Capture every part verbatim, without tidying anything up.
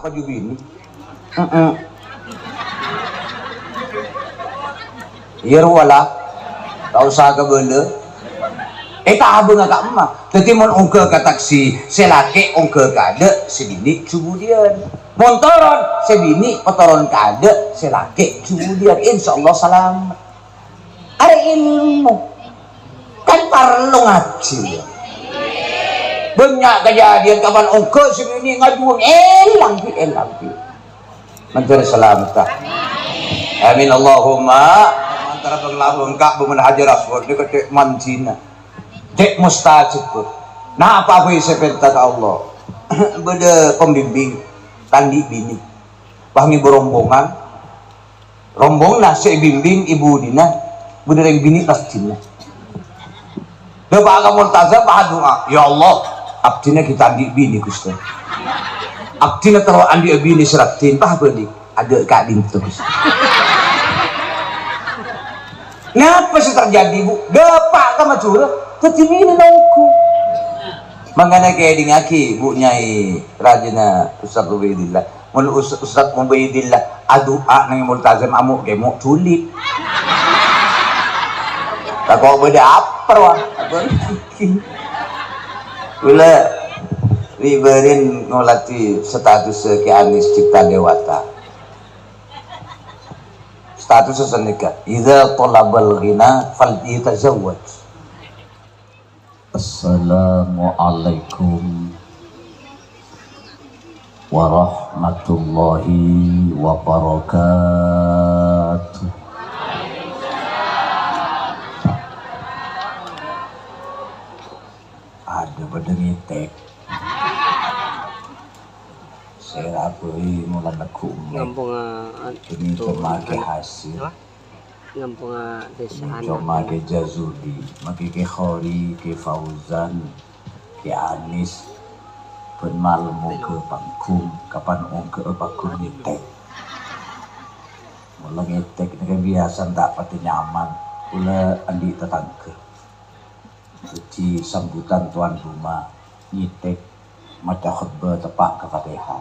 Toju' binè. Heeh. Iyâ rowa la. Ta' osa kabâlâ. Eh, tabângnga ka emma. Dhâddhi mon ongghâ ka taksi, sè lakè' ongghâ ka adâ', sè binè' jhubudiyân. Mon toron, sè binè' patoron ka adâ', sè lakè' jhubudiyân. Insyaallah salamet. Arè ilmu. Kan parlo ngajhi, yâ. Bânnya' kadhâddhiyân kapan ongghâ sè binè' ngaduwân, èlang, Bi, èlang, Bi. Mandhâr salamet, ta? Amin, Allahumma. Antara bâng-labâng ka' bâmèn Hajar Aswad nèka cè' manjina. Cè' mustajab. Napa bhâi sè pènta ka Allah? Bâdâ pembimbing, ta' andi' binè. Pas ngibâ rombongan, Rombonganna sè èbimbing è budina, bâdâ rèng binè' raddhinna. Dâpa' ka Multazam, pas adu'a, "Ya Allah, abdhina ghi' ta' andi' binè, Ghustè. Abdhina terro andi'â binè sè raddhin, pas abâli, adâ' ka'dinto, Ghustè." Napa sè terjadi, Bu? Dâpa' ka Madhurâ, dhâddhi binè nonggu. Mangkana kaèdingngaghi, Bu Nyai, rajina Ustaz Ubaidillah. Mon Us-, Ustaz Ubaidillah adu'a neng Multazam, amo' kemo' julid. Tako' bâdâ apa, wah? Kaulâ ribârin ngolatè status Ki Anis Cipta Dewata. Status sanèka, "Idza thalabal ghina falyatazawwaj." Assalamualaikum warahmatullahi wabarakatuh. Adâ bâdâ ngètèk. Sè rabâi mola neggu' mè. Ngamponga, an-, Ini coma ke hasil. Apa? Ngamponga desa Ini anak. Coma ke Jazuli, magi ke Khori, ke Fauzan, ke Anis. Bân malem ongghâ panggung, kapan ongghâ panggung ngètèk. Mola ngètèk nèka biasa ta' patè nyaman. Kaulâ andi' tatangghâ. Dhâddhi sambutan tuan rumah, ngètèk, maca khutbah teppa' ka Fatihah.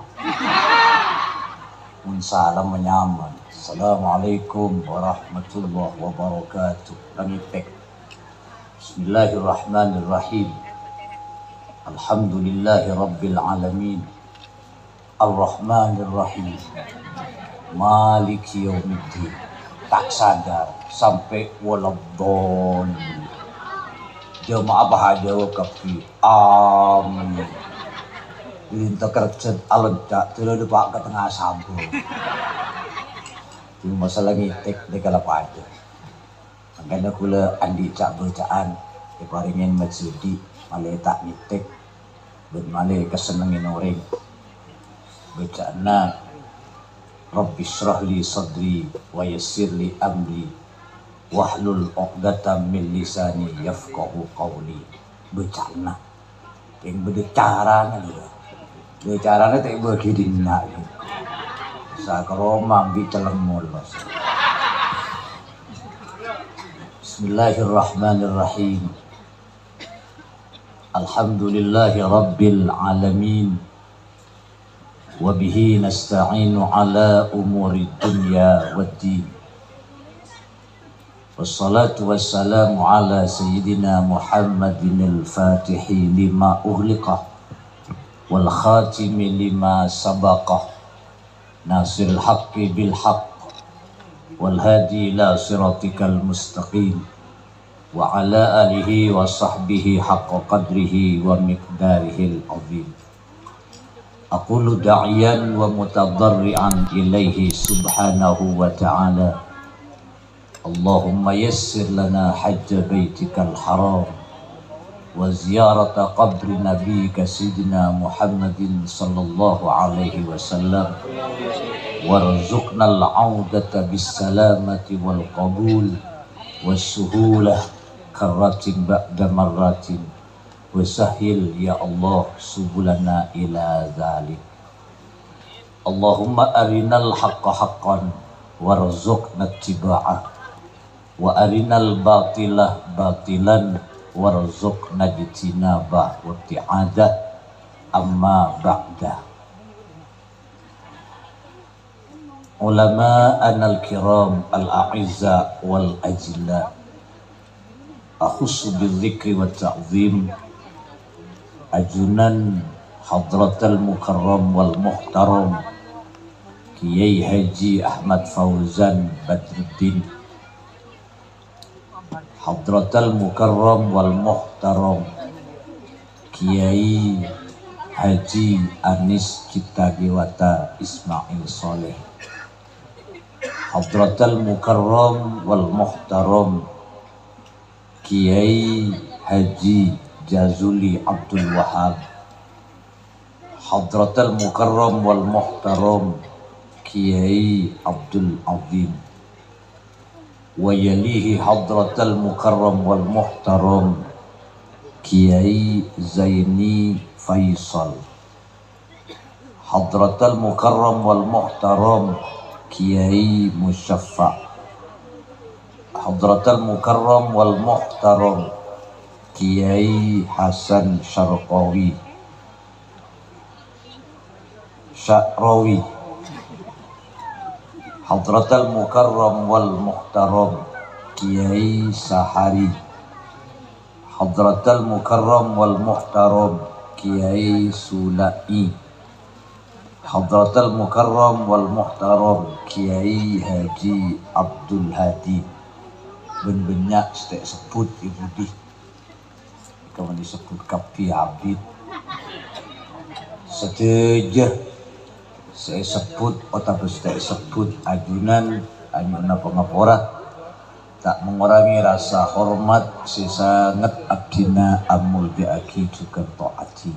Mun salam manyaman, "Assalamualaikum warahmatullahi wabarakatuh." La ngètèk. Bismillahirrahmanirrahim. Alhamdulillahirabbil alamin. Ar-Rahmanir Rahim. Maliki yaumiddin. Ta' sadar sampè' waladdallin. Jamaah bâdâ kabbhi. Amin. Lintang kerjhât alenca', terro dâpa' ka tengnga sabâ. Coma masalah ngètèk nèka la padâ. Mangkana kaulâ andi' ca'-bâca'an èparèngè majhudi, malè ta' ngètèk, bân malè kasennengngè orèng. Bâca'anna, "Rabbi shrah li sadri wa yassir li amri, wahlul 'uqdatam min lisani yafqahu qawli." Bâca'anna. Kèng bâdâ carana, lho. Lho, carana ta' èbâghi dinna', lho. Sakaroma ambi' celleng molos. Bismillahirrahmanirrahim. Alhamdulillahi rabbil alamin. Wa bihi nasta'inu ala umuri dunya waddin. Wassalatu wassalamu ala sayyidina Muhammadinil fatihi lima ughliqa wal khatimi lima sabaqa nasiril haqqi bil haqq wal hadi ila siratikal mustaqim wa ala alihi wa sahbihi haqqa qadrihi wa miqdarihil azim. Aqulu da'iyan wa mutadarri'an ilaihi subhanahu wa ta'ala. Allahumma yassir lana hajja baitikal haram wa ziyarata qabri nabiyyika sayyidina Muhammadin sallallahu alaihi wasallam. Warzuqnal audata bis salamati wal qabul was suhulah karratin ba'da marratin. Wa sahhil ya Allah subulana ila dzalik. Allahumma arinal haqqa haqqan warzuqna ittiba'ah, wa arinal batila batilan warzuqna ijtinabah wa ibti'adah. Amma ba'da. Ulama'anal kiram al-a'izza wal ajilla. Akhussu bidzikri wat ta'zim ajunan hadratal mukarram wal muhtaram Kiai Haji Ahmad Fauzan Badruddin. Hadratal mukarram wal muhtaram Kiai Haji Anis Cipta Dewata Ismail Saleh. Hadratal mukarram wal muhtaram Kiai Haji Jazuli Abdul Wahab. Hadratal mukarram wal muhtaram Kiai Abdul Azim. Wa yalihi hadratal mukarram wal muhtaram Kiai Zaini Faisal. Hadratal mukarram wal muhtaram Kiai Musyaffa. Hadratal mukarram wal muhtaram Kiai Hasan Syarqawi. Sya'rawi. Hadratal mukarram wal muhtaram Kiai Sahari. Hadratal mukarram wal muhtaram Kiai Sula'i. Hadratal mukarram wal muhtaram Kiai Haji Abdul Hadi. Bân bânnya' sè ta' èsebbhut è budi. Kaulâ sebbhut kabbhi abit. Sadhâjâ sè èsebbhut otabâ sè ta' èsebbhut ajunan anyo'ona pangapora. Ta' mangorangè rasa hormat sè sanget abdhina amolja'aghi jhughân ta'adhi.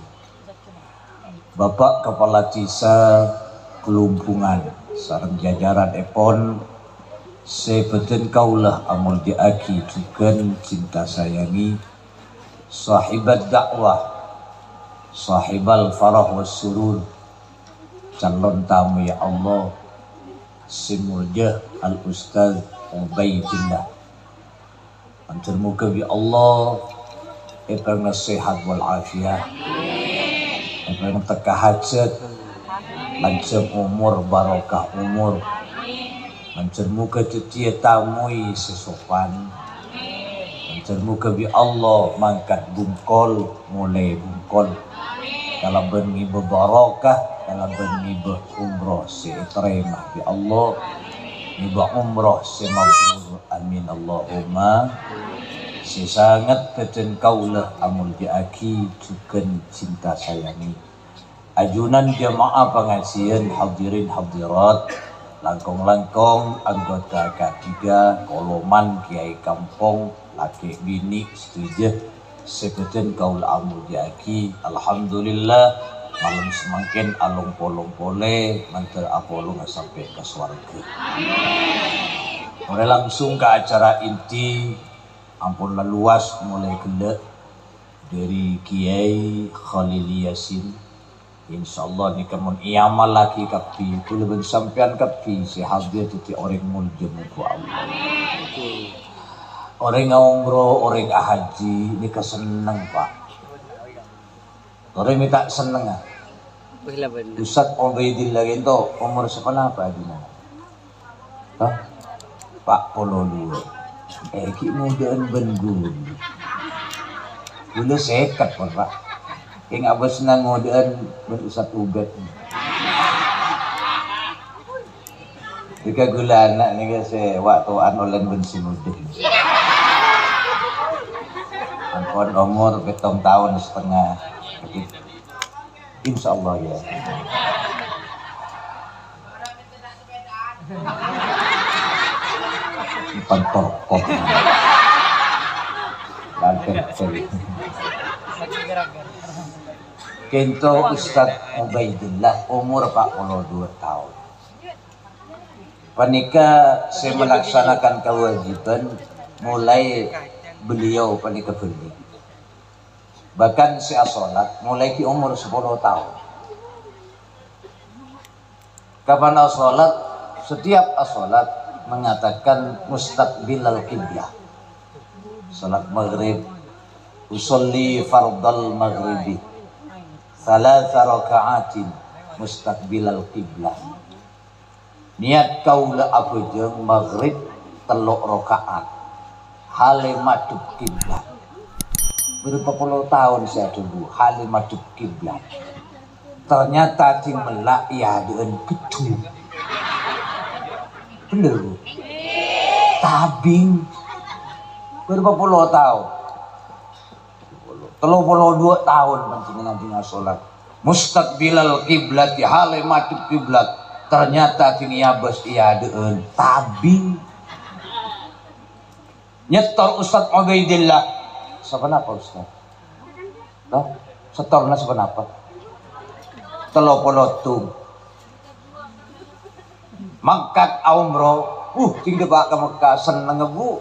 Bapa' Kapala Dhisa Kelumpungan sareng jajaranèpon sè bhâdhân kaulâ amolja'aghi jhughân cinta sayangi, Shahibad da'wah, shahibal farah was surur, calon tamoy Allah, sè molja Al Ustaz Ubaidillah. Mator moghâ bi' Allah èparèngè sehat wal afiat, èparèngè tekka hajat, lanjhâng omor, barokah omor. Mator moghâ dhâddhiyâ tamoy sè sopan. Mator moghâ bi' Allah mangkat bungkol, molè bungkol. Kalabân ngibâ barokah, kalabân ngibâ umroh sè ètarèma bi' Allah, ngibâ umroh sè mabrur. Amin Allahumma. Sè sanget bhâdhân kaulâ amolja'aghi jhughân cinta sayangi. Ajunan jamaah pangajiân hadirin hadirat, langkong-langkong anggota K tiga, koloman, kiai kampong, lakè' binè' sadhâjâ sè bhâdhân kaulâ amolja'aghi. Alhamdulillah, malem samangkèn along-polong polè, mandhâr apolong sampè' ka sowarghâ. Mulai langsung ka acara inti, ampon laluwas molè ghellâ' dhâri Kiai Khalil Yasin. Insyaallah nèka mon èamallaghi kabbhi, kaulâ bân sampèyan kabbhi sè hadir dhâddhi orèng molja mongghu Allah. Orèng aomroh, orèng ahaji nèka senneng, Pak. Orèng mè' ta' sennengnga. Ustaz Ubaidillah ghento omor saponapa, Dina? Hah? Pa' polo duwâ'. Eh, ghi' ngodâ'ân bân ghulâ. Ghulâ sèket, pon, Pa'. Kèng abâsna ngodâ'ân bân Ustaz Ubed. Dhika ghulâ ana' nèka sè wa'-towan olèn bân sè ngodâ'ân. Ampon omor pèttong taon setengah. Insyaallah, ya. Bukan torkot. Lancar, sorry. Ghento Ustaz Ubaidillah, omor empat puluh dua taon. Panèka sè melaksanakan kewajiban mulai beliau panèka bâli. Bahkan sè asolat mulai di umur sepuluh taon. Kapan asolat? Setiap asolat mengatakan mustaqbilal qiblah. Salat maghrib, usolli fardal maghribi, salasa raka'atin mustaqbilal qiblah. Niyat kaulâ abhâjâng maghrib tello' raka'at. Hale madhep kiblat. Bârâmpa polo taon sè adhâbu, hale madhep kiblat. Ternyata sè mella' è adâ'ân ghedhung. Bhender, Bu? Tabing. Bârâmpa polo taon? Tello polo duwâ' taon panjhennengngan dina sholat. Mustaqbilal kiblati, hale madhep kiblat. Ternyata sè ngabâs è adâ'ân tabing. Nyetor Ustaz Ubaidillah. Saponapa, Ustaz? Toh, setorna saponapa? Tello polo tum. Mangkat umroh. Uh, sèngghâ, Pak, ka Mekkah, sennengnga, Bu.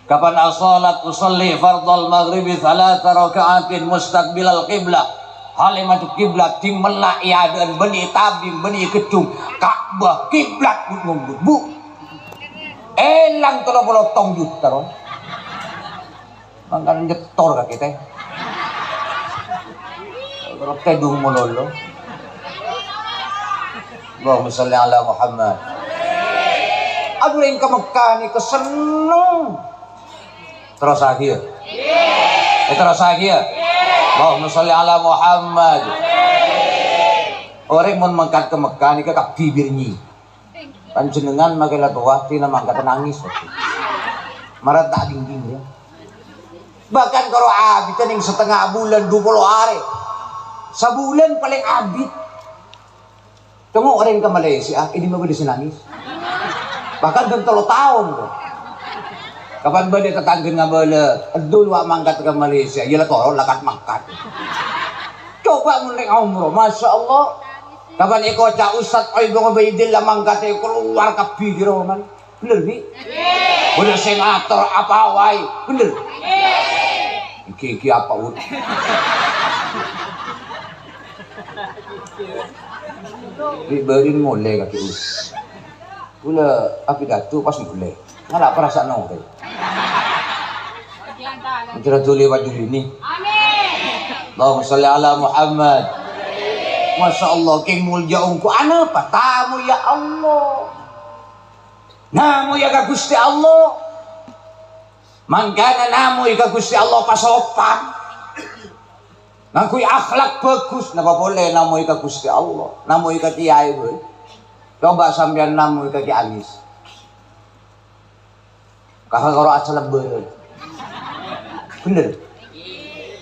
Kapan as-shalat usalli fardhal maghribi thalatha raka'atin mustaqbilal qiblah. Hale madhep kiblat, sè mella' è adâ'ân bânnè tabing, bânnè ghedhung. Ka'bah kiblat, Bu, ngongghu, Bu. Èlang tello polo tong juta, ron. Mangkana nyetor ka kita. Terus tèdung mololo. Allahumma sholli ala Muhammad. Aduh, orèng ka Mekkah nèka senneng. Terros aghiyâ. Eh, terros aghiyâ. Allahumma sholli ala Muhammad. Orèng mon mangkat ka Mekkah nèka kabbhi bârnyi. Panjhennengngan makè la towa, dina mangkat nangès. Mara ta' dhingdhing, ya. Bahkan karo abidhâ nèng satengnga bulân, dua puluh arè. Sabulân palèng abit. Coma orèng ka Malaysia, ini mah bâdâ sè nangès. Bahkan bân tello taon, kok. Kapan bâdâ tatangghâna ngabâlâ, "Adu, lu mangkat ka Malaysia, ya la toron, la kat-mangkat." Coba mon rèng umroh, Masya Allah. Kapan èkoca' Ustaz Oibong Ubaidillah mangkat, kalowar kabbhi jârèya, man. Bhender, Bi? Bâdâ sè ngator apa wae. Bhender? Iki, iki apa, Ut? Bi' bâri' molè kakè, Ut. Kaulâ apidato pas molè. Ngala' parasa'an orèng. Ampèra dhuli wa dhuli nè. Amin. Allahumma sholli ala Muhammad. Masya Allah, kèng molja ongghu. Anapa? Tamoy ya Allah. Namoy ka Ghustè Allah. Mangkana namoy ka Ghustè Allah pasopan. Ngangghuy akhlak bhâghus, napa polè namoy ka Ghustè Allah, namoy ka kèyaè bhâi. Coba sampèyan namoy ka Kè Anis. Ka-, karo asalembârân. Bhender.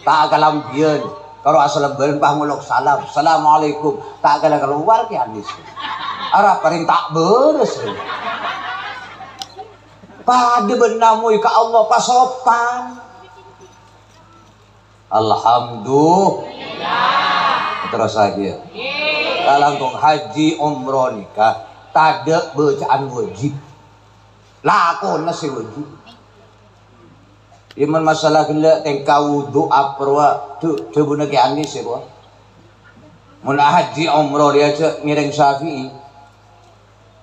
Ta' kalambhiyân, karo asalembârân pas ngolok salam. "Assalamualaikum." Ta' kala kalowar Kè Anis. Arapa rèng ta' bârâs, rèng. Padâ bân namoy ka Allah pasopan. Alhamdulillah. Terros aghiyâ. Kalangkong haji umroh nèka tadâ' bâcaan wajib. Lakona sè wajib. Yâ, mon masalah ghellâ' tèngka wudu, aprowa, dhu-, dhâbuna Kè Anis, yâ, Po. Mon haji umroh rèya jhâ' ngèrèng Syafi'i.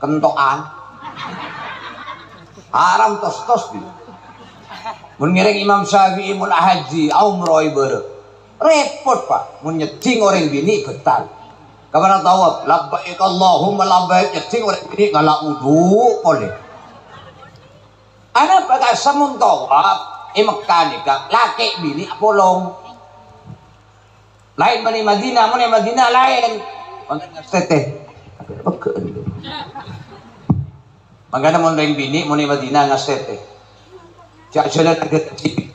Kento'an. Haram tos-tos, bi. Mon ngèrèng Imam Syafi'i, mon ahaji, aumroh bârâ'. Rèpot, Pak. Mon nyeddhing orèng binè' bhâtal. Kapan tawaf, "Labbaik Allahumma labbaik," nyeddhing orèng binè' ngala' wudu polè. Anapa ka'issa mon tawaf è Mekkah nèka, lakè' binè' apolong. Laèn bân è Madinah, mon è Madinah laèn. Mangkana ngastètè. Pegghâ'ân. Mangkana mon rèng binè', mon è Madinah ngastètè. Jhâ' jhâlân agâdhi.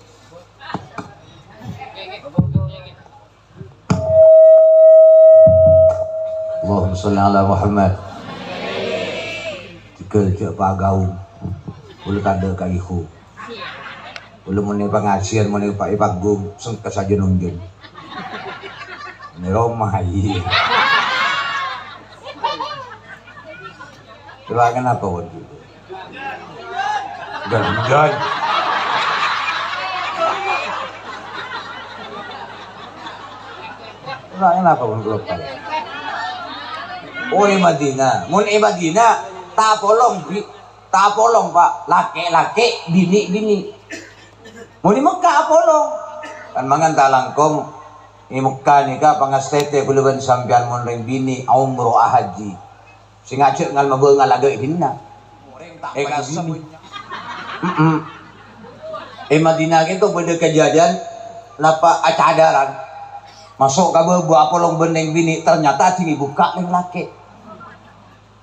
Allahumma sholli ala Muhammad. Tiga jhâ' pagau. Kaulâ tadâ' ka ihu. Kaulâ mon è pangajiân, mon è pa-, è panggung, sengka sajân onjhân. Mon è roma, iyâ. Terus kenapa, Wan? Ganjan. Terus kenapa, Wan, kalau kaya? Oh, è Madinah. Mon è Madinah, ta' apolong, Bi. Ta' apolong, Pak. Lakè'-lakè', binè'-binè'. Mon è Mekkah apolong. Kan mangan ta' langkong. È Mekkah nèka pangastètè kaulâ bân sampèyan mon rèng binè' umroh ahaji. Sè ngajhâk ngal-mabângal adâ' è dinna'. È kasem. Mm-mm. È Madinah ghâpanèko bâdâ kejadian napa acadaran. Maso' ka bâbâ apolong bân neng binè', ternyata sè èbukka' neng lakè'.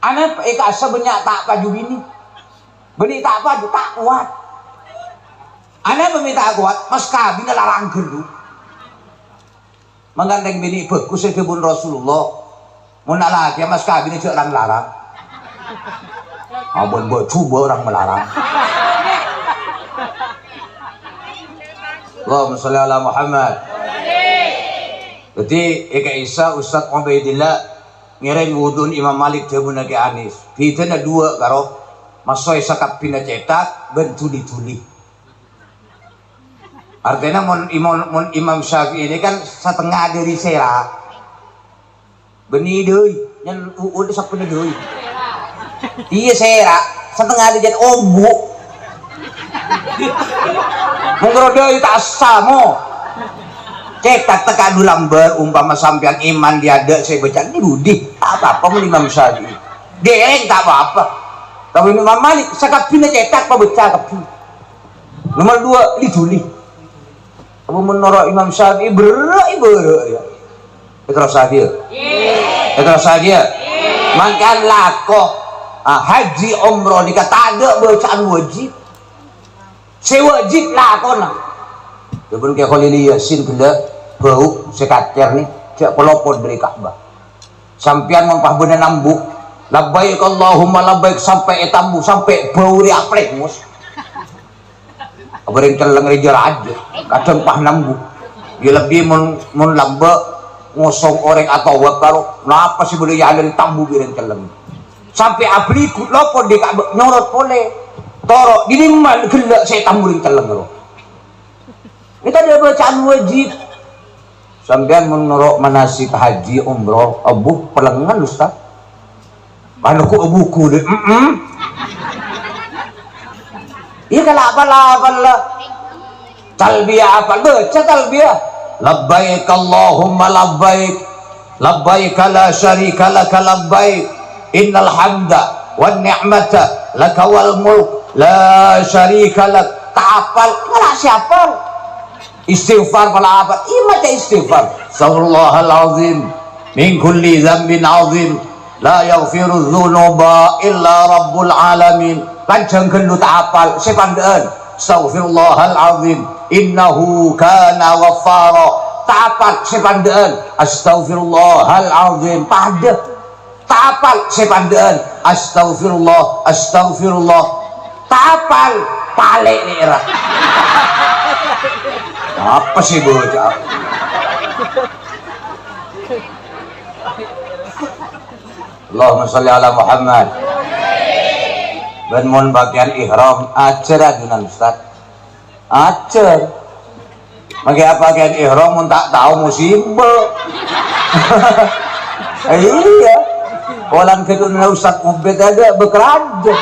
Anapa è kasa bânnya' ta' paju binè'. Binè' ta' paju, ta' kowat. Anapa mè' ta' kowat? Mas kabinna larang ghâllu. Mangkana rèng binè' bhâghus sè dhâbuna Rasulullah. Mon na' lakè' mas kabinna jhâ' rang larang. Abon bâ' jhubâ' rang malarang. Allahumma sholli ala Muhammad. Dhâddhi, è ka'issa Ustaz Ubaidillah ngèrèng wudhu'na Imam Malik dhâbuna Kè Anis. Bhidhâna duwâ' karo masoè sakabbhinna cèthak bân dhuli-dhuli. Artèna mon Imam, mon Imam Syafi'i ini kan satengnga dâri sèra'. Bânnè dâi, nyen u'ud sabbhânna dâi. Iyâ, sèra', satengnga dâi jân ombu'. Mon ghâro dâi ta' samo. Cèthak tekka' du lambâr, umpama sampèyan iman dâ' adâ' sè bâca, budi, ta' apa-apa mon Imam Syafi'i. Dèrèng ta' apa-apa. Tapè Imam Malik, sakabbhinna cèthak pabâca kabbhi. Nomer duwâ', li-dhuli. Apa menoro' Imam Syafi'i berrâ' ibarat ya? Terros saja. Terros saja. Mangkana lako, ah, haji umroh nèka tadâ' bacaan wajib. Sè wajib lakona. Dhâbuna Kè Kholil Yasin ghellâ' bâu sè kacèr nè, jhâ' kalopot dâri Ka'bah. Sampèyan mon pas bâdâ nambu, "Labbaik Allahumma labbaik," sampè' ètambu, sampè' bâu rè aplengos. Abâreng celleng rè jâ-rajâ, kadhâng pas nambu. Iyâ lebbi mon, mon lambâ' ngosong orèng atowaf karo napa sè bâdâ è alèna tambu bi' rèng celleng. Sampè' abhâligu lopot dâri Ka'bah nyorot polè. Toro' dâri dimma ghellâ' sè ètambu rèng celleng ro. Nèka tadâ' bacaan wajib. Sampèyan mon noro' manasik haji umroh, abu, pelengan, Ustaz. Mano ku abu ku deh, mm-mm. Iyâ, kala apa-apa la. Talbiyah apa? Baca talbiyah. Labbaik Allahumma labbaik. Labbaik la syarika laka labbaik. Innal hamda wan ni'mata laka wal mulk. La syarika lak. Ta' apal, ngala' sè apal. Istighfar pola apa? Iyâ maca istighfar. Astaghfirullahal azim min kulli dzambin azim. La yaghfiru dzunuba illa rabbul alamin. Lanjhâng ghâllu ta' apal, sè pandâ'ân. Astaghfirullahal azim. Innahu kana ghaffara. Ta' apal, sè pandâ'ân. Astaghfirullahal azim. Padâ. Ta' apal sè pandâ'ân, "Astaghfirullah, astaghfirullah." Ta' apal, palè' nèra. Apa sè bâca? Allahumma sholli ala Muhammad. Bân mon pakèyan ihram, ajhâr ajunan, Ustaz. Ajhâr. Mangkè apa kèn ihram mon ta' tao musibâ? Iyâ. Polana ghâdhuwânna Ustaz Ubed aja bekerja.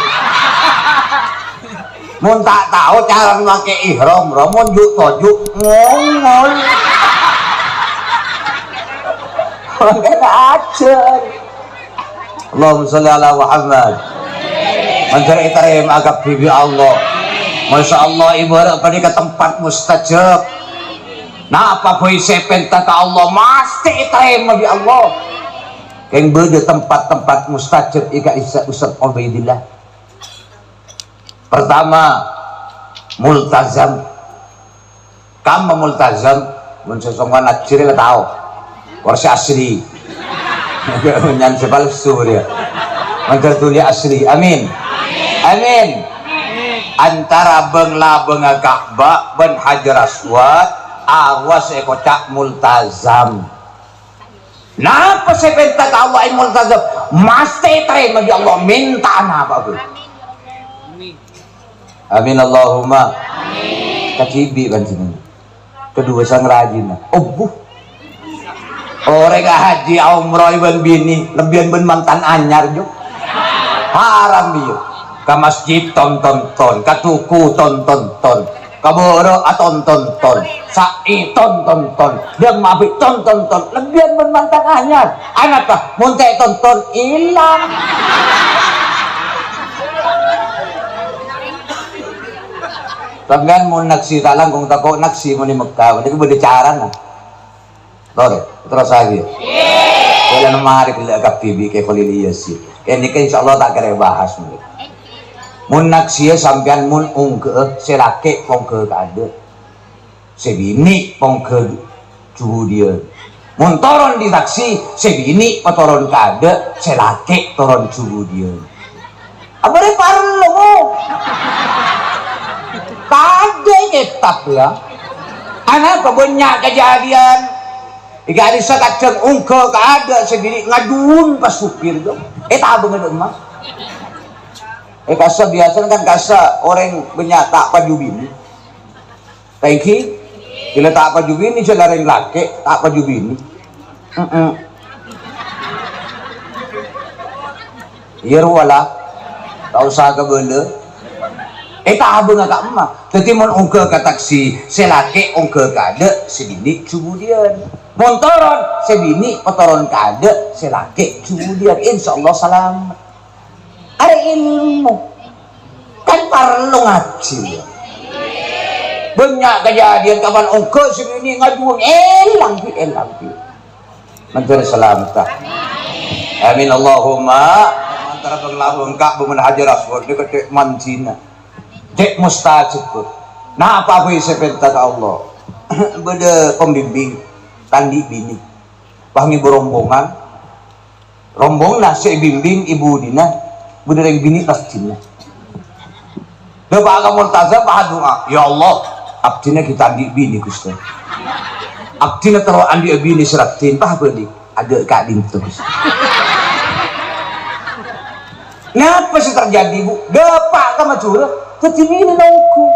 Mon ta' tao cara makè ihram, ro, mon ju'-toju' ngongol. Mangkana ajhâr. Allahumma sholli ala Muhammad. Mandhâr ètarèma kabbhi bi' Allah. Masya Allah, ibarat panèka tempat mustajab. Napa bhâi sè èpènta ka Allah, mastè ètarèma bi' Allah. Kèng bâdâ tempat-tempat mustajab è ka'issa' Ustaz Ubaidillah. Pertama, multazam. Kamma multazam, mon sè songkonan ajhâr la tao. Kor sè asli. Nyan sè palsu dia. Mandhâr dhuli asli. Amin. Amin. Antara bâng-labângnga Ka'bah bân Hajar Aswad, arowa sè èkoca' multazam. Napa sè èpènta ka Allah è multazam, mastè ètarèma bi' Allah, mènta napa pon. Amin Allahumma. Amin. Kacibi panjhennengngan. Kaduwâ sang rajina. Obuh. Orèng haji umroh bân binè, lebbiyân bân mantan anyar, Jo. Haram, Jo. Ka masjid ton-ton-ton, ka toko ton-ton-ton. Kaburu aton-tonton, saè ton-tonton, dhâmma bi' ton-tonton, lebbiyân bân mantang anyar. Anapa? Mon ta' ètonton, èlang. Sampèyan mon naksè ta' langkong tako' naksè mon è Mekkah, nèko bâdâ carana. Torè, terros aja. Bulan mari gella' kabbhi bi' Kè Kholil Yasin. Kènèka insyaallah ta' kèra bahas mungkin. Mon naksè sampèyan mon ongghâ'â sè lakè' pongghâ ka adâ'. Sè binè' pongghâ jhubudhiyân. Mon toron ditaksè, sè binè' patoron ka adâ', sè lakè' toron jhubudhiyân. Apa rè parlo, Bu? Tadâ' kètab, ya. Anapa bânnya' kajhâdhiyân? Èka'dissa kadhâng ongghâ ka adâ' sè binè' ngadhuwâng ka supir, to. Ètabângnga dâ' emma. È kassa biyasana kan kassa orèng bânnya' ta' paju binè. Thank you. Bilâ ta' paju binè, jhâ' la rèng lakè', ta' paju binè. Heeh. Iyâ rowa la. Ta' osa kabâlâ. Ètabângnga ka emma. Dhâddhi mon ongghâ ka taksè, sè lakè' ongghâ ka adâ', sè binè' jhubudhiyân. Mon toron, sè binè' patoron ka adâ', sè lakè' jhubudhiyân. Insyaallah salamet. Arè ilmu. Kan parlo ngajhi, ya. Bânnya' kajhâdhiyân kapan ongghâ sè binè' ngadhuwâng, èlang, bi', èlang, bi'. Mandhâr salamet, ta'? Amin, Allahumma. Antara bân lambung Ka'bah bân Hajar Aswad nèko cè' manjina. Cè' mustajab. Napa bhâi sè pènta ka Allah? Bâdâ pembimbing, ta' andi' binè. Pas ngibâ rombongan, Rombonganna sè èbimbing è budina, bâdâ rèng binè' pas dinna. Dâpa' ka Multazam, pas adu'a, "Ya Allah, abdhina ghi' ta' andi' binè, Ghustè. Abdhina terro andi'â binè sè raddhin, pas bâli, adâ' ka'dinto, Ghustè." Napa sè terjadi, Bu? Dâpa' ka Madhurâ, dhâddhi binè nonggu.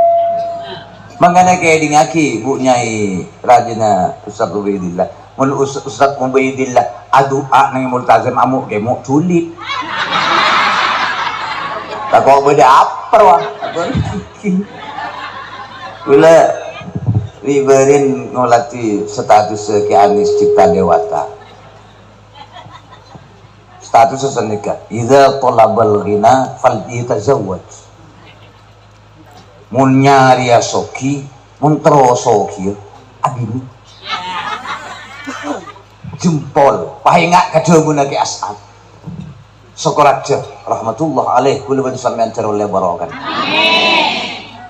Mangkana kèdingngaghi, Bu Nyai, rajina Ustaz Ubaidillah. Mon Us-, Ustaz Ubaidillah adu'a neng Multazam, amo' kemo' julid. Tako' bâdâ apa, wah. Kaulâ ribârin ngolatè status Kè Anis Cipta Dewata. Status sanèka, "Idza thalabal ghina falyatazawwaj." Mon nyarèya soghi, mon terro soghi, abinè. Jempol, paènga' ka dhâbuna Kè As'ad. Sokoraja, rahmatullah alaih, kaulâ bân sampèyan terro lè barokana.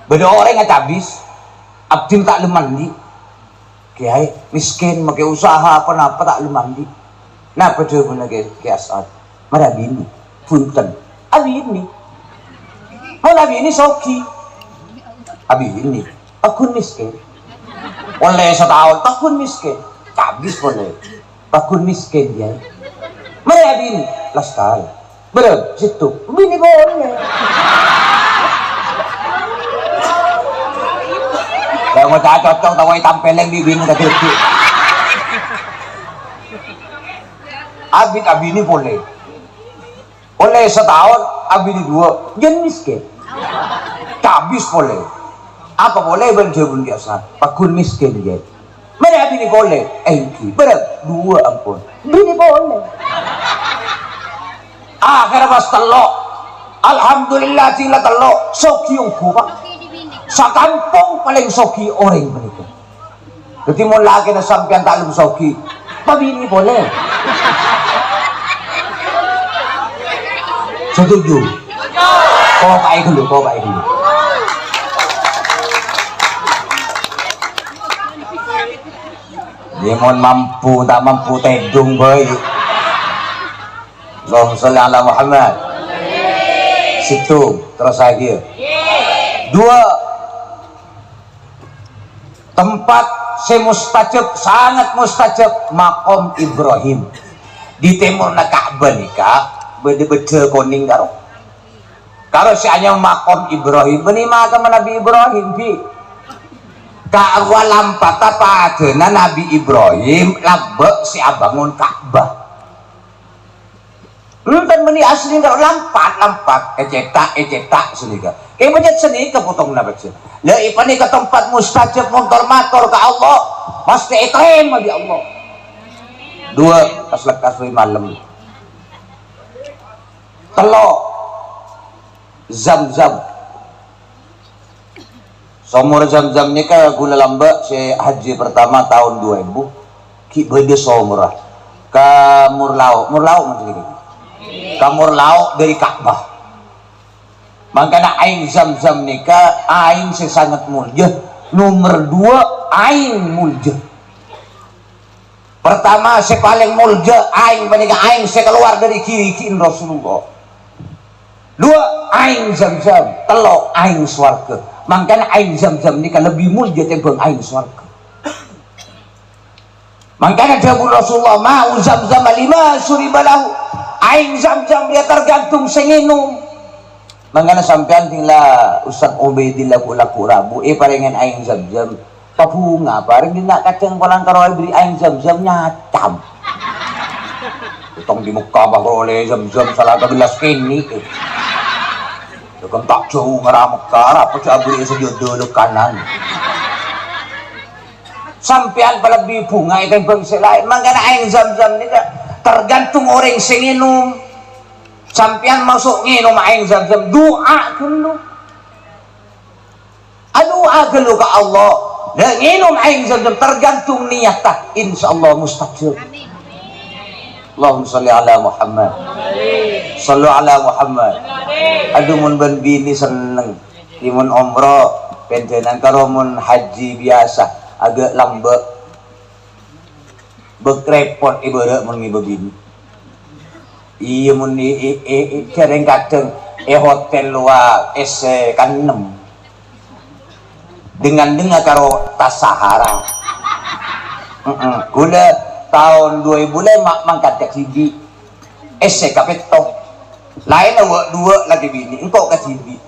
Bâdâ orèng acabis, abdhina ta' lem andi'. Kèyaè, mèskèn, makè usaha apa-napa ta' lem andi'. Napa dhâbuna Kè, Kè As'ad? Marè abinè. Bhunten. Abinè. Mon abinè soghi. Abinè. Pagghun mèskèn. Polè sataon, pagghun mèskèn. Cabis polè. Pagghun mèskèn, ya. Marè abinè. Lastar. Bârâmpa, sèttong. Binè polè. Lah, ngoca' cocok, tao ètampèlèn bi' binè kadhi-kadhi. Abit abinè polè. Polè sataon, abinè duwâ'. Jân mèskèn. Cabis polè. Apa polè bân dhâbuna Kè As'ad? Pagghun mèskèn, jân. Marè abinè polè, èngghi, bârâmpa? Duwâ' ampon. Binè polè. Akhèrra pas tello'. Alhamdulillah, dina tello'. Soghi ongghu, Pak. Sakampong palèng soghi orèng panèka. Dhâddhi, mon lakèna sampèyan ta' lem soghi, pabinè polè. Setuju? Kopaè ghâllu, kopaè ghâllu. Yâ, mon mampu, ta' mampu, tèdung bhâi. Allahumma sholli ala Muhammad. Sèttong, terros lagi. Dua, tempat sè mustajab, sangat mustajab, Maqam Ibrahim. Di tèmorra Ka'bah nèka, bâdâ bâjâ konèng karo. Karo sè anyama Maqam Ibrahim, bânnè makamma Nabbhi Ibrahim, bi'. Ka'rowa lampata padâna Nabbhi Ibrahim, lambâ' sè abângon Ka'bah. Enten bânnè asli karo lampat, lampat, ècètak, ècètak sanèka. Kè pajhât sanèka potongna pajhât. La, èpanèka tempat mustajab, mon tor-mator ka Allah, mastè ètarèma bi' Allah. Dua, pas lekkas bâi malem. Tello', Zam-Zam. Somor Zam-Zam nèka ghulâ lambâ' sè haji pertama taon dua èbu, ghi' bâdâ somorra. Ka Mor Lao', Mor Lao' mon sè nèka. Ka Mor Lao' dâri Ka'bah. Mangkana aèng Zam-Zam nèka aèng sè sanget molja. Nomer dua, aèng molja. Pertama, sè palèng molja aèng panèka aèng sè kalowar dâri ghi'-ghi'en Rasulullah. Dua, aèng Zam-Zam. Tello', aèng sowarghâ. Mangkana aèng Zam-Zam nèka lebbi molja tèmbhâng aèng sowarghâ. Mangkana dhâbuna Rasulullah, "Ma'u Zamzam lima syuriba lahu." Aèng Zam-Zam rèya tergantung sè ngènom. Mangkana sampèyan sè la Ustaz Ubaidillah ghu-lagghu rabu èparèngè aèng Zam-Zam. Pabhunga, parèng dinna' kadhâng polana karo èbherri' aèng Zam-Zam nyacam. Utang di Mekka bâ' ollè Zam-Zam sala ka bellas kènè'. Jhâ' kan ta' jâu ngara Mekka, arapa jhâ' abherri'â sajâdâ lekanan. Sampèyan palebbi bhunga ètèmbhâng sè laèn. Mangkana aèng Zam-Zam nèka tergantung orèng sè ngènom. Sampèyan maso' ngènom aèng Zam-Zam, du'a ghâllu. Adu'a ghâllu ka Allah. Lah, ngènom aèng Zam-Zam tergantung niyatta, insyaallah mustajab. Allahumma shalli ala Muhammad. Shallu ala Muhammad. Adu, mon bân binè senneng. Kè mon omroh, pèndhânan karo mon haji biyasa, aghâ' lambâ'. Bâk rèpot èbârâ' mon ngibâ binè. Iyâ, mon è, è, è, è, jhârèng kadhâng è hotel rowa essè kaennem. Dengan-dengan karo tas Sahara. Heeh. Ghulâ taon dua èbu lèma' mangkat kadhibi'. Essè kapètto. Laènna wâ'-duwâ' lakè binè, engko' kadhibi'.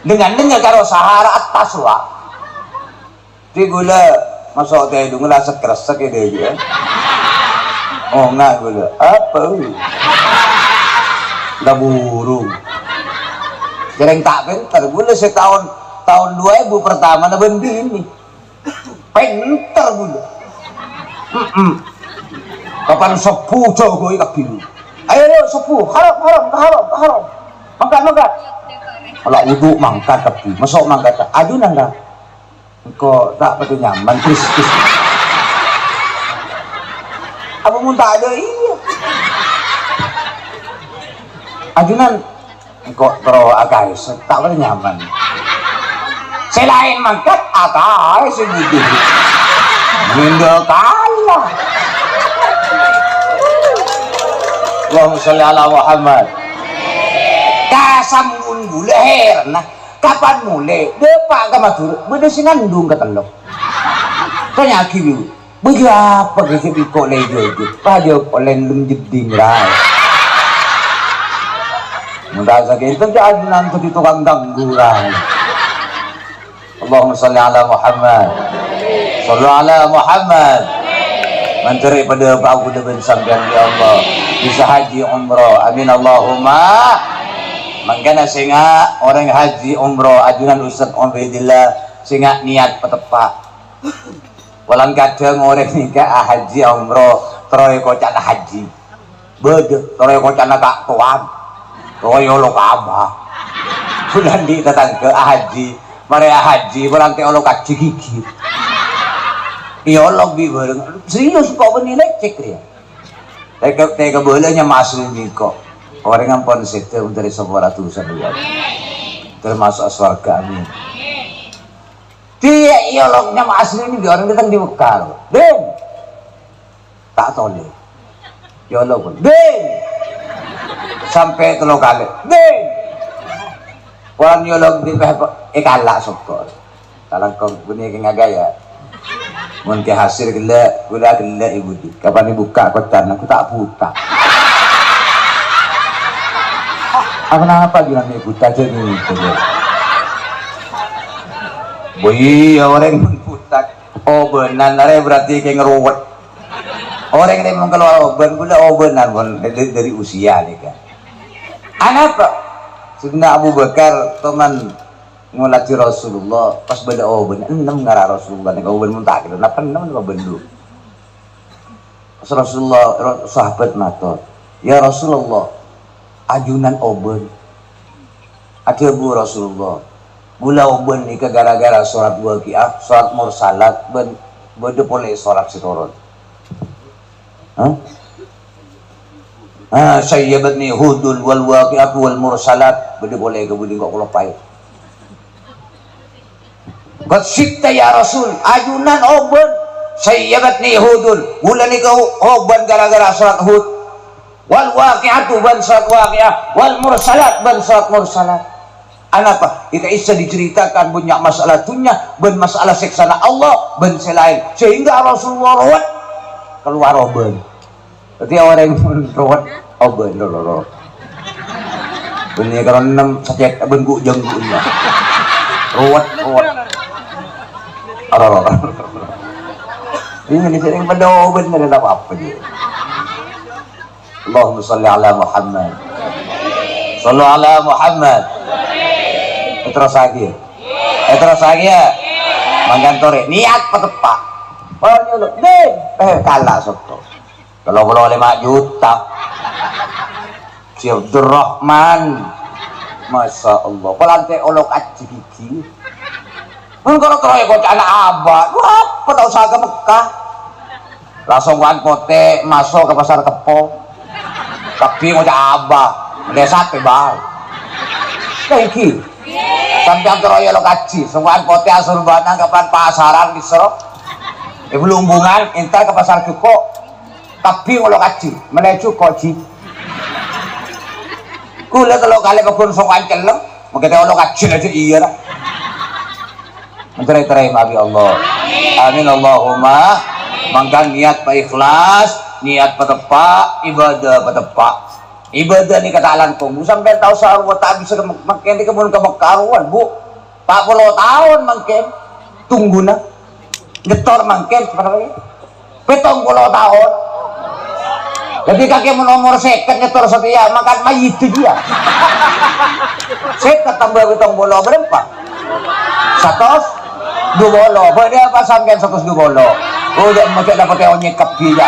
Dengan-dengan karo Sahara attas rowa. Dhi ghulâ maso' tèdung la sek-resek è dâjâ. Oh, enggak ghulâ. Apa, wi? La burung. Jhârèng ta' pènter. Ghulâ sè taon, taon dua èbu pertama na bân binè. Pènter ghulâ. Mm-mm. Kapan sebbhu jâgâi kabbhi. Ayo, ayo, sebbhu. Haram, haram, haram, haram. Mangkat, mangkat. Ala wudu mangkat kabbhi. Maso' mangkat. Ajunan, Kak. Engko' ta' patè nyaman, Kris, Kris. Apa mon ta' ada? Iyâ. Ajunan, engko' terro akaè, ta' patè nyaman. Sè laèn mangkat, akaè sè budi. Mendel kalah. Allahumma sholli ala Muhammad. Kasambun ghulâ hèran, nah. Kapan molè? Dâpa' ka Madhurâ, bâdâ sè ngandung katello. Tanya'aghi, "Bâjâ apa ghi' sè bhiko lè jâjâ?" Pajâ polè lem jeddhing, ra. Mundhâ sakènto jâ' ajunan dhâddhi tokang tangghuran. Allahumma sholli ala Muhammad. Shollu ala Muhammad. Mandhâr padâ pa' ghulâ bân sampèyan, ya Allah. Bisa haji umroh. Amin Allahumma. Mangkana sènga' orèng haji umroh, ajunan Ustaz Ubaidillah, sènga' niyat pateppa'. Polana kadhâng orèng nèka ahaji umroh, terro èkoca'na haji. Bâdâ, terro èkoca'na ka' towan. Terro èolok ka Abah. Bulân dhi' tatangghâ ahaji, marè ahaji, polana ta' èolok haji gigit. Èolok bi' bhâreng. Serius kok bânnè lècèk rèya. Tèkè, tèkè bâlâ nyama asli nèko. Orèng ampon sèdhâ mènta sapora dhusa rèya. Termasuk sowarga, amin. Dhi' èolok nyama asli nèko orèng dâteng dâri Mekah, lho. Ding! Ta' tolè. Èolok, ding! Sampè' tello kalè. Ding! Polana èolok dhi' pèh èkala' soko. Kalangkong bânnè kè ngagaya. Mon kè hasil ghellâ', ghulâ ghellâ' è budi. Kapan èbukka' kocanna, aku ta' buta. Apa napa bilangnya buta jadi itu ya? Bo iya, orèng buta. Obânan arè berarti kè ngeruwet. Orèng rè mon kalowar obân, ghulâ obânan pon dâri, dâri usia nèka. Anapa? Sayyidina Abu Bakar toman ngoladi Rasulullah, pas bâdâ obân, ennem ngara Rasulullah, nèka obân mon ta' kèra, napa ennem napa bândhu. Pas Rasulullah, ro-, sahabat mator, "Ya Rasulullah, ajunan obân." Adhâbu Rasulullah, "Ghulâ obân nèka gara-gara sorat Waqi'ah, sorat Mursalat, bân bâdâ polè sorat sè toron." Hah? Ah, "Syayyabatni Hudun wal Waqi'atu wal Mursalat." Bâdâ polè kabudi engko' kaloppaè. "Qad sibta ya Rasul, ajunan obân. Syayyabatni Hudun, ghulâ nèka obân gara-gara sorat Hud. Wal Waqi'atu bân sorat Waqi'ah, wal Mursalat bân sorat Mursalat." Anapa? Èka' bisa diceritakan bânnya' masalah dunnya bân masalah sèksana Allah bân sè laèn, sehingga Rasulullah rowet kalowar obân. Dhâddhi orèng rowet obân, ro, ro, ro. Bân nèka karo ennem sakèt, bân gu-, janggu'na. Rowet, rowet. Ro, ro, ro. Ini sering pedo bân, nggak ada apa-apa dia. Allahumma sholli ala Muhammad. Shollu ala Muhammad. Terus lagi. Eh, terus lagi ya. Mangkèn torè, niat pateppa'. Panyolo, deh, eh, kala' sotto. Tello polo lèma juta. Si Abdurrahman. Masya Allah. Palantè olok aji gigi. Mon karo terro èkoca'na abâ', wah, apa ta' osa ka Mekkah. Langsung wan potè, maso' ka Pasar Keppo. Kabbhi ngoca' abâ', mèlè satè bâi. Kaènggi. Sampèyan terro èolok aji, songko'an potè asorbanna ka pan-pasaran dissa'. È Blumbungan, entar ka Pasar Juko'. Kabbhi ngolok aji, mèlè juko', Ji. Ghulâ tello kalè pagghun songko'an celleng, mangkèn ta' olok aji aja iyâ, ra. Mencerai-cerai maaf ya Allah. Amin Allahumma. Mangkèn niat pa ikhlas, niat pateppa', ibadah pateppa'. Ibadah nèka ta' langkong. Bu, sampèyan tao sarwa ta' bisa ke Mek-, Mekkah nèka mon ka Mekkah rowan, Bu. Empat puluh taon mangkèn. Tungguna. Nyetor mangkèn, sebenarnya. Pitung puluh taon. Jadi kakè mon omor sèket nyetor satèya, mangkèn mayyit dia. Sèket tambah pitung puluh, berapa? Satos dua puluh. Bâdâ apa sampèyan satos dua puluh? Oh, jâ' maca dapet onyek kabbhi, jâ'.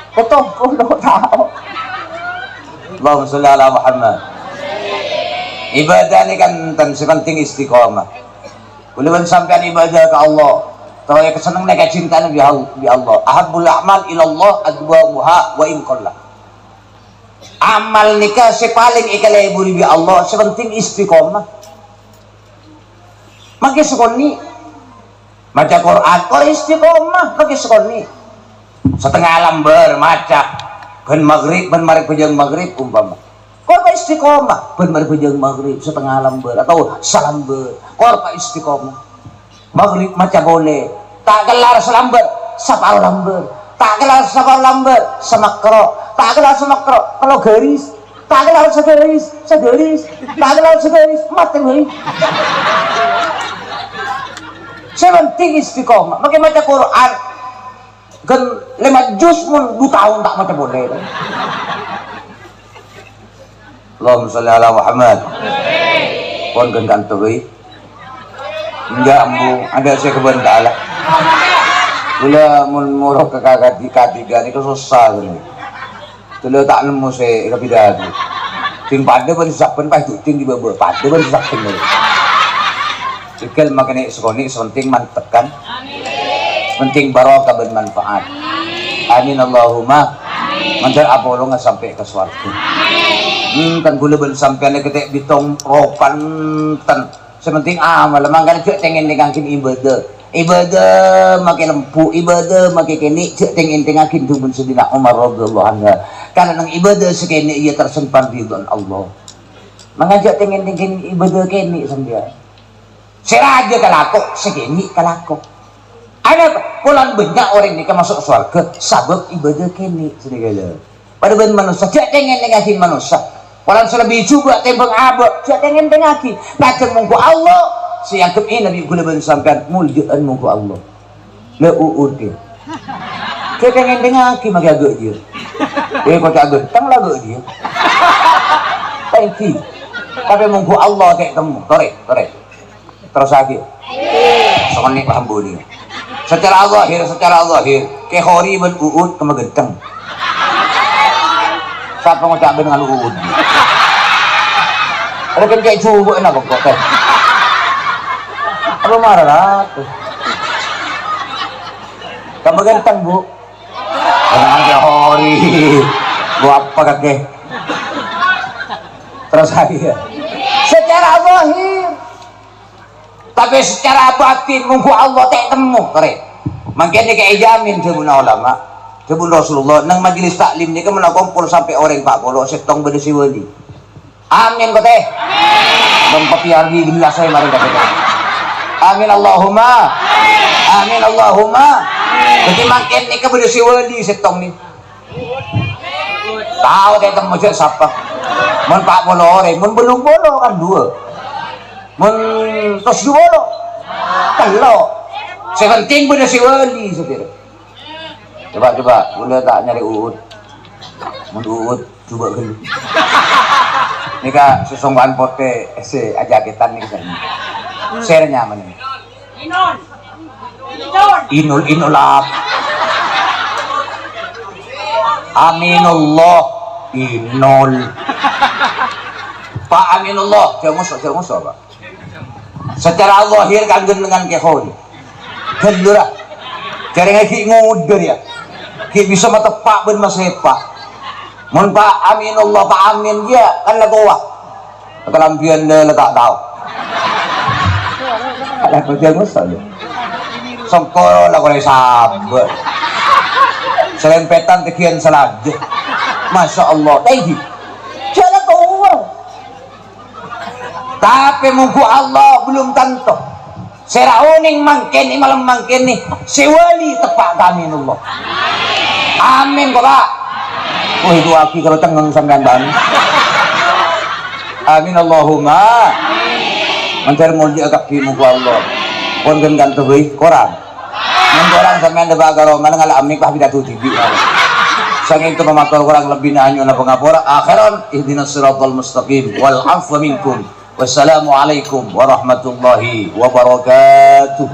Pitung puluh taon. Allahumma sholli ala Muhammad. Ibadah nèka enten, sè penting istiqomah. Ghulâ bân sampèyan ibadah ka Allah, terro èkasennengngaghi ka cintana bi Allah. Ahabbul a'mal ilallah adwamuha wa in qalla. Amal nèka sè palèng èkaleburi bi Allah, sè penting istiqomah. Mangkèn sakonè'. Maca Qur'an, kor istiqomah, mangkèn sakonè'. Satengnga lambâr maca, bân maghrib, bân marè bhâjâng maghrib umpama. Kor istiqomah, bân marè bhâjâng maghrib, satengnga lambâr, atau salambâr. Kor pa istiqomah. Maghrib maca polè. Ta' kellar salambâr, saparo lambâr. Ta' kellar saparo lambâr, samakro. Ta' kellar samakro, tello garis. Ta' kellar sagaris, sagaris. Ta' kellar sagaris, matè bhâi. Sè penting istiqomah. Mangkèn maca Qur'an. Ghân lèma juz mon du taon ta' maca polè. Allahumma sholli ala Muhammad. Pon ghân kanto bhâi. Enjâ', Ambu, adâ' sè kebân ta'ala. Ghulâ mon morok ka kadi-, kadiga nèka sossa ghâllu. Ghulâ ta' nemmo sè èkabidhâ'aghi. Dhing padâ bân sabbhân pas du'ding è bâbâ. Padâ bân sabbhân. Tegal makanè sakonè' sè penting mantep, kan? Penting barokah bân manfaat. Amin Allahumma. Mandhâr apolonga sampè' ka sowarghâ. Hmm, kan ghulâ bân sampèyan nèka ta' bitong ropan ten. Sè penting amal, mangkana jhâ' tèng-èntèngngaghi ibadah. Ibadah makè lembu, ibadah makè kènè', jhâ' tèng-èntèngngaghi dhubun Sayyidina Umar radhiyallahu anha. Karana neng ibadah sè kènè' iyâ tersimpan ridhoan Allah. Mangkana jhâ' tèng-èntèngngaghi ibadah kènè' sampèyan. Sè rajâ kalako, sè kènè' kalako. Anapa? Polana bânnya' orèng nèka maso' sowarghâ sabâb ibadah kènè', saudara. Padâ bân manossa, jhâ' tèng-èntèngngaghi manossa. Polana sè lebbi jhubâ' tèmbhâng abâ', jhâ' tèng-èntèngngaghi. Kadhâng mongghu Allah, sè èanggep è Nabi ghulâ bân sampèyan moljâ'ân mongghu Allah. La u'ur kè. Jhâ' tèng-èntèngngaghi makè aghâjâ. Eh, koca' ganteng la ghi' dia. Thank you. Tapè mongghu Allah ta' temmo. Torè, torè. Terros lagi. Songoni paham budi. Secara zahir, secara zahir, Kè Khori bân Uut kemma ganteng. Sapa ngoca' bân ngalu Uut? Ada kan kayak coba enak kok, kok. Apa marah lah tuh? Kemma ganteng, Bu. Dengan Kè Khori. Bu apa kakek? Terros lagi. Secara zahir. Tapè secara batin, mongghu Allah ta' temmo, torè. Mangkèn nèka èjamin, dhâbuna ulama. Dhâbuna Rasulullah, neng majelis taklim nèka mon akompol sampè' orèng pa' polo, sèttong bâdâ sè wali. Amin, kote. Bân papiardi gelas aja marèn kabhâ. Amin, Allahumma. Amin, Allahumma. Dhâddhi mangkèn nèka bâdâ sè wali sèttong nè. Tao ta' temmo jhâ' sapa. Mon pa' polo orèng, mon bâllung polo kan dua. Mon terros dua polo, tello'. Sè penting bâdâ sè wali, saudara. Coba, coba, kaulâ ta' nyarè Uut. Mon Uut, coba ghâllu. Nèka sè songko'an potè, sè ajakètan nèka sè. Sè nyaman nèka. Inul, Inul ap. Aminullah, Inul. Pak Aminullah, jhâ' moso, jhâ' moso, Pak. Secara zahir kan ganteng Kè Khori. Ghâllu ra. Jhârèngnga ghi' ngodâ ya. Ghi' bisa mateppa' bân masèpa'. Mon Pak Aminullah, Pak Amin, iyâ, kan la towa. Kalambhiyân la, la ta' tao. Kalambhiyân masa, ya. Songko la korè sabâ. Salempètan tegiyan salajâ. Masya Allah. Thank you. Jhâ' la towa. Tapè mongghu Allah belum tanto. Sè ra onèng mangkèn, è malem mangkèn nè, sè wali teppa' ka Aminullah. Amin, kok, Pak? Wah, itu aki kalau cengeng sampean, Bang. Amin, Allahumma. Mandhâr molja kabbhi mongghu Allah. Pon gen kan tebei, korang. Mon korang sampean dâpa' ka roma, ngala' amik, pas pidato dhibi'. Sangèng itu mamator korang lebbina anyo'ona pangapora. Akhiran, ihdinas siratal mustaqim. Wal afwa minkum. Wassalamualaikum warahmatullahi wabarakatuh.